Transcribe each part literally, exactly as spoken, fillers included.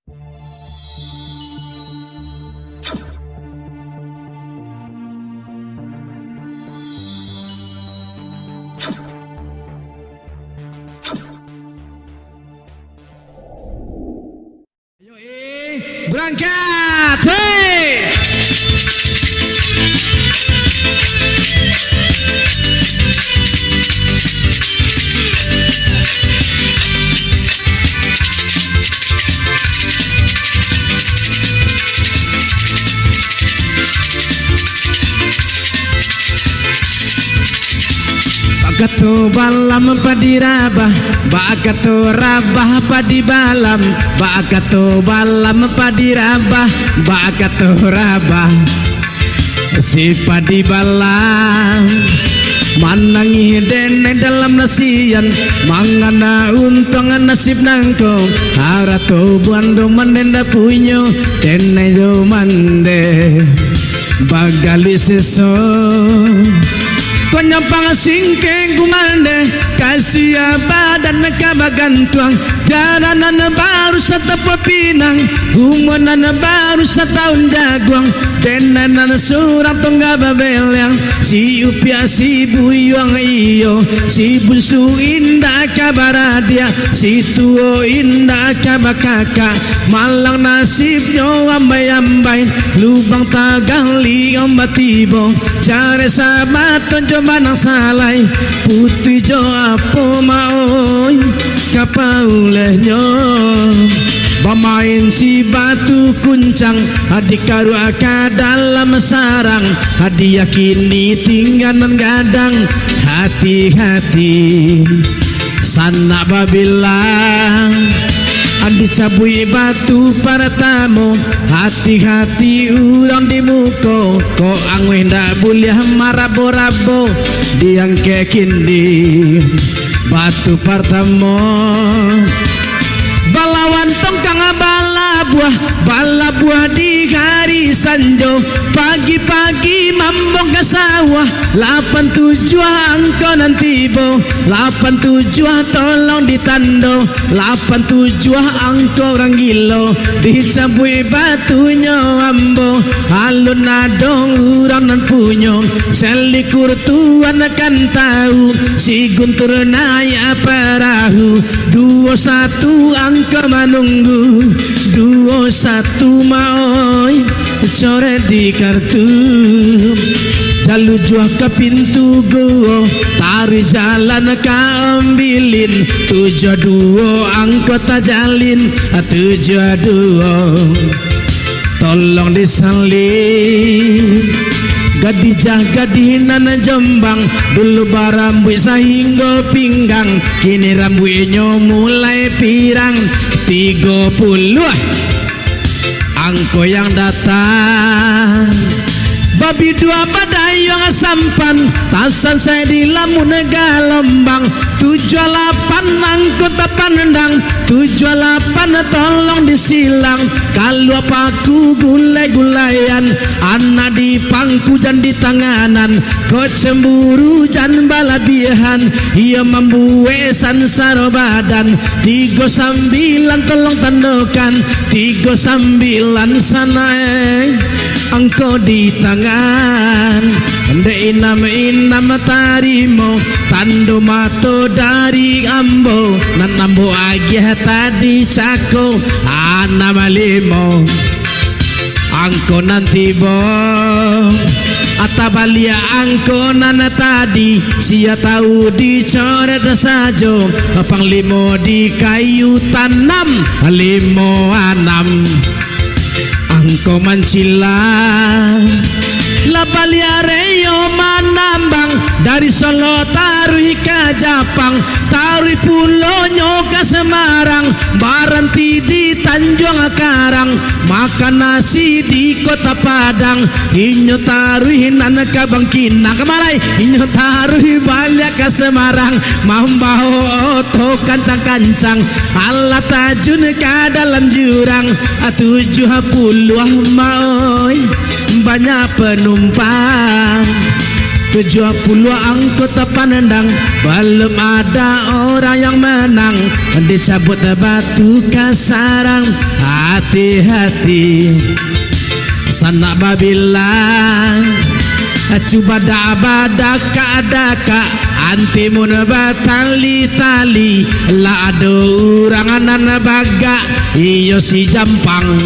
Ayo, eh, berangkat, hei! Bakato balam padi rabah, bakato rabah padi balam, bakato balam padi rabah, bakato rabah. Si padi balam manangih denai dalam nasian, mangana untuang nasib nangko, harato buan do mandenda punyo, denai do mande. Bagaluih seso, konyo pangsingkeng kumande, kasiah badan ka bagantuang, jaranan baru satapuah pinang, umua nan baru sataun jaguang, denai nan surang tungga babeleang, si upiak si buyuang iyo, si bunsu indak ka baradiak, si tuo indak ka bakakak, malang nasibnyo ambai-ambai. Lubang tagali ombak tibo, carek sabato jo banang salai, putuih jo apo maoi, ka paulehnyo. Bamain si batu kuncang, dikaruak ka dalam sarang, diyakini tingga nan gadang, hati-hati. Sanak babilang, dicabuik batu paratamo, hati-hati urang di muko, kok anguih ndak buliah marabo-rabo, diangkek kini batu partamo. Balawan tongkang balabuah, balabuah di hari sanjo, pagi-pagi mambongka sawah, lapan tujuah angko nan tibo, lapan tujuah tolong ditando, lapan tujuah angko urang gilo, dicabuik batunyo ambo, alun ado urang nan punyo, salikur Tuan kan tau, si guntur naiak parahu, duo satu angko manunggu, duo satu maoi. Coret di kartu, jalujuah ka pintu guo, taruih jalan ka ambilin, tujuah duo angko tajalin, tujuah duo. Tolong disalin, gadijah gadih nan jombang, dulu barambuik sahinggo pinggang, kini rambuiknyo mulai pirang, tigo puluah. Angko yang datang, babiduak badayuang sampan, tasansai di lamun galombang, tujuah lapan angko tapandang, tujuah lapan tolong disilang, kalua paku gulai-gulaian, anak di pangku jan di tanganan, kok cemburu jan balabiahan, iyo mambuek sansaro badan, tigo sambilan tolong tandokan, tigo sambilan sanai angko di tangan. Dek inam-inam tarimo tando mato dari ambo, nan ambo agiah tadi cako anam limo. Angko nan tibo, tabaliak angko nan tadi, sia tau dicoret sajo, panglimo di kayu tanam, limo anam. Angko mancila, lah baliak reyo manambang, dari Solok taruih ka Japang, taruih pulonyo ka Semarang, baranti di Tanjuang Karang, makan nasi di Kota Padang, inyo taruih nan ka Bangkinang, kamarai inyo taruih baliak ka Semarang, mambawo oto kancang-kancang, alah tajun ka dalam jurang, tujuah puluah maoi, banyak panumpang. Tujuah puluah angko tapandang, balum ada urang yang manang, dicabuik batu ka sarang. Hati-hati, sanak babilang, cubadak badakak-dakak, antimun batali-tali, lah ado urang nan bagak, iyo si Jampang.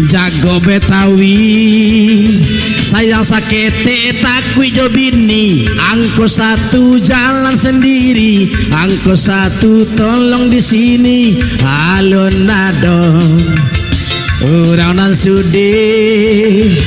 Jago Betawi, sayang saketek takuik jo bini, angko satu jalan sandiri, angko satu tolong di sini, alun ado urang nan sudi.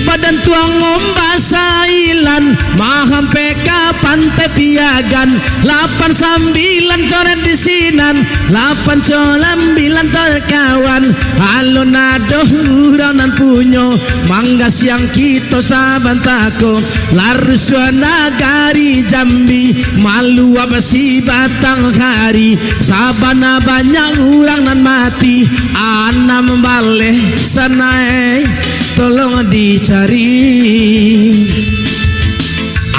Badan tuang ombak sailan, mahampek ka Pantai Tiagan, lapan sambilan coret di sinan, lapan sambilan coret kawan. Alun ado urang nan punyo, manggasiang kito sabanta ko. Larusuah nagari Jambi, maluap sibatang hari. Sabana banyak urang nan mati, anam baleh sanai, tolong dicari.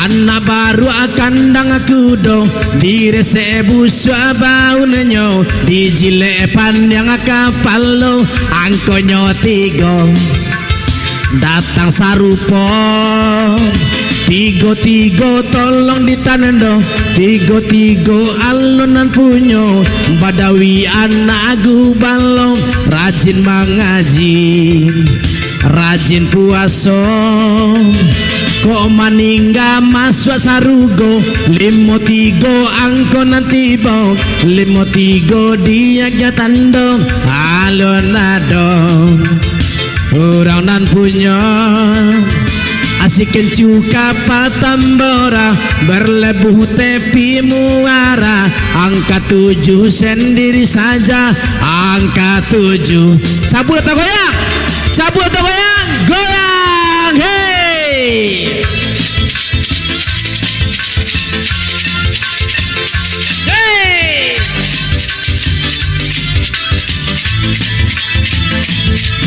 Anak baruak kandang kudo, diresek busuak baunnyo, dijilek pandiang kapalo, angkonyo tigo datang sarupo. Tigo-tigo tolong ditando, tigo-tigo alun nan punyo, Badawi anak gubalo, rajin mangaji. Rajin puaso, kok maningga masuak sarugo, limo tigo angko nan tibo, limo tigo diagiah tando, alun ado urang nan punyo. Asik kencu ka Patambora, berlebuh tepi muara, angka tujuh sendiri saja, angka tujuh. Cabuik atau goyang? Cabuik atau goyang? Goyang, hei! Hei!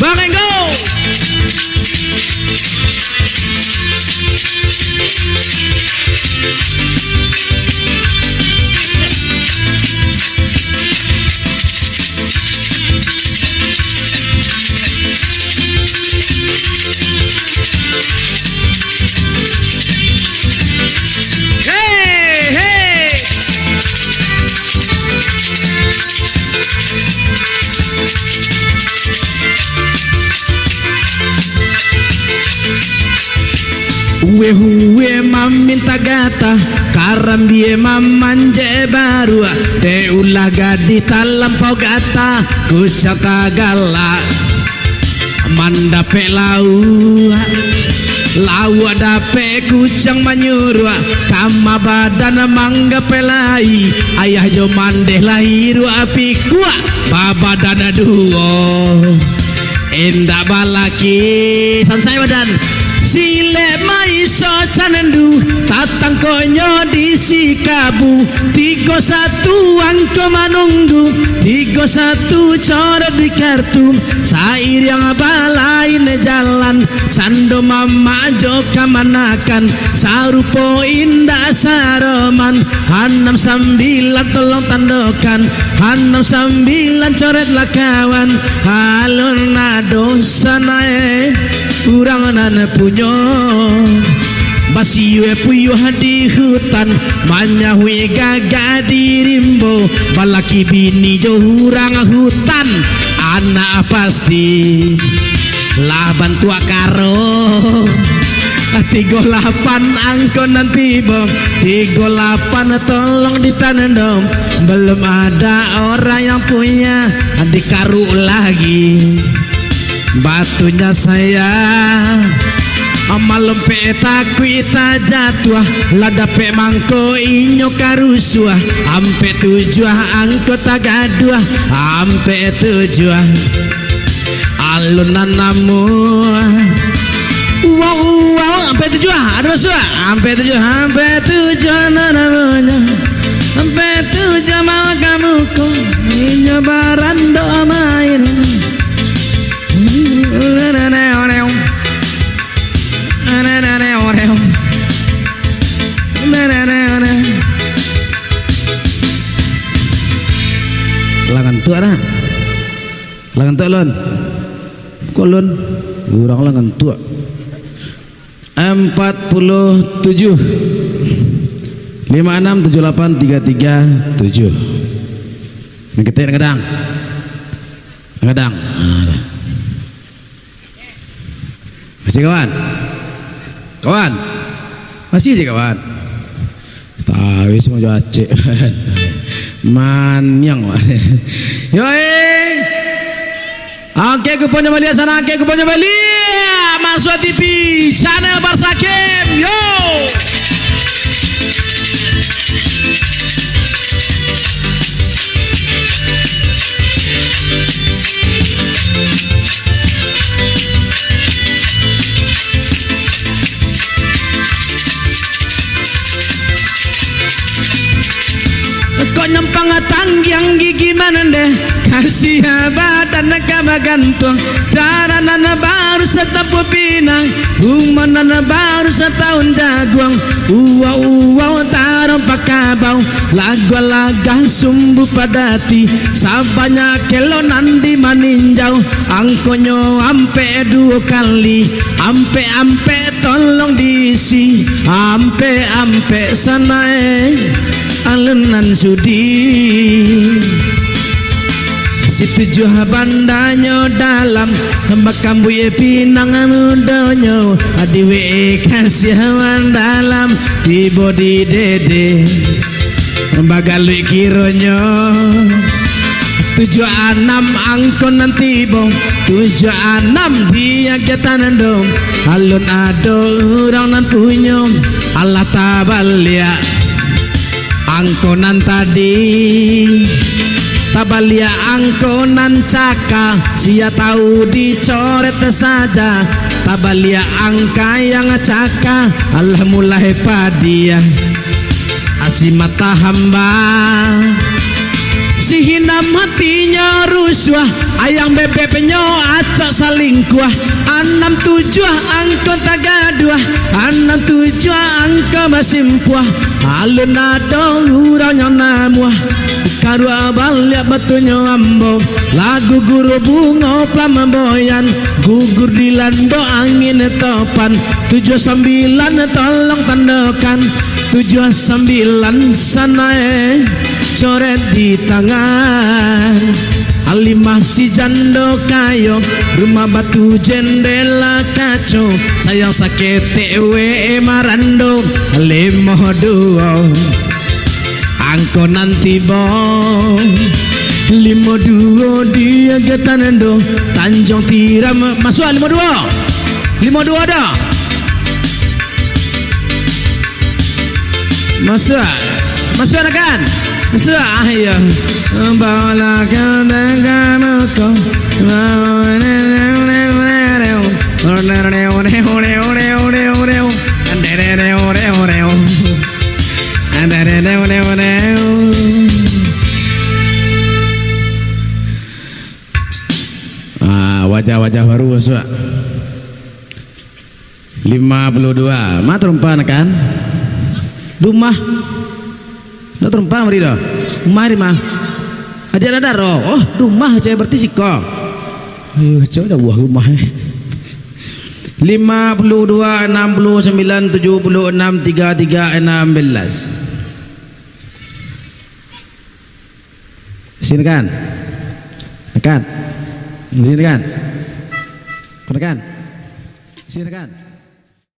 Bang Enggo! Hei, hei. Uweh-uweh maminta gatah, karambia mamanjek baruak, teh ulah gadih talampau gatah, kucang tagalak. Mandapek lauak, lauak dapek kucang manyuruak, kama badan manggapek lai, ayah jo mandeh lah iruak pikuak, babadan duo. Indak balaki, sansai badan. Silek maiso candu, tatangkoknyo di sikabu. Tigo satu angko manunggu, tigo satu coret di kartu. Sairiang balain jalan, cando mamak jo kamanakan, sarupo indak saroman. Anam sambilan tolong tandokan, anam sambilan coretlah kawan. Alun ado sanai urang nan punyo, basiuah-piuah di hutan, manyahuik gagak di rimbo, balaki bini jo urang hutan, anak pasti lah bantuak karo. Tigo lapan angko nan tibo, tigo lapan tolong ditando, balum ada urang yang punya, dikaruk lagi. Batunyo sayang, malompek takuik tajatuah, lah dapek mangko inyo ka rusuah, ampek tujuah angko tagaduah, ampek tujuah. Alun nan namuah. Uwau, uwau, ampek tujuah, ado masuak. Ampek tujuah, ampek tujuah nan namuahnyo. Ampek tujuah mawa ka muko, inyo barandok main. Lah ngantuak, Lun? Kok, Lun? Urang lah ngantuak. Empat puluh tujuh. Lima enam tujuh lapan tiga tiga tujuh. Nan ketek, nan gadang. Nan gadang. Ah, dah. Masih, kawan? Kawan? Masih se, kawan? Taruih samo jo acek. Maniang, kawan. Yo, eh. Angkek kuponyo baliak, sana angkek kuponyo baliak. Masuak T V, channel Barsakim. Yo. Kok nyampang tanggiang gigi manandeh, kasiah badan ka bagantuang, darah nan baru satampua pinang, umua nan baru satahun jaguang, uwau-uwau tarompa kabau, lagah-lagah sumbu padati, sabanyak kelo nan di maninjau, angkonyo ampek duo kali, ampek-ampek tolong diisi, ampek-ampek sanae, alun nan sudi. Si tujuah bandanyo dalam, bakambuik pinang mudonyo, adiwek kasiah mandalam, tibo di dede, bagaluik kironyo. Tujuah anam angko nan tibo, tujuah anam di agiah tanando, alun ado urang nan punyo, alah tabaliak angko nan tadi, tabaliak angko nan caka, sia tahu dicoret saja, tabaliak angka yang caka, alah mulai padiah. Asi mata hamba, si hinam hatinyo rusuah, ayam bebeknyo acok salingkuah, anam tujuah angko tagaduah, anam tujuah angko basimpuah, alun ado urang yang namuah. Karuak baliak batunyo ambo, lagu guru bungo plamamboyan, gugur dilando angin topan, tujuah sambilan tolong tandokan, tujuah sambilan sanae coret di tangan. Alimah si jando kayo, rumah batu jendela kaco, sayang saketek we marando, limo duo. Angko nan tibo, limo duo di agiah tanando, Tanjuang Tiram, masuak limo duo. Limo duo dah. Masuak. Masuak, Nakan. Masuak. Ah, iyo. Bawalah kau dengan aku. Ah, wajah-wajah baru masuak. Lima puluh dua. Ma tarompa, Nakan? Dumah. Ndak tarompa mari doh. Rumah di ma? Adiak Dadaro. Oh, dumah cewek berarti siko. Ayo, cewek jauah rumah, eh. Lima puluh dua, enam puluh sembilan, tujuh puluh enam, tiga tiga, enam belas. Sini, Nakan. Nakan. Sini, Nakan. Nakan. Sini, Nakan.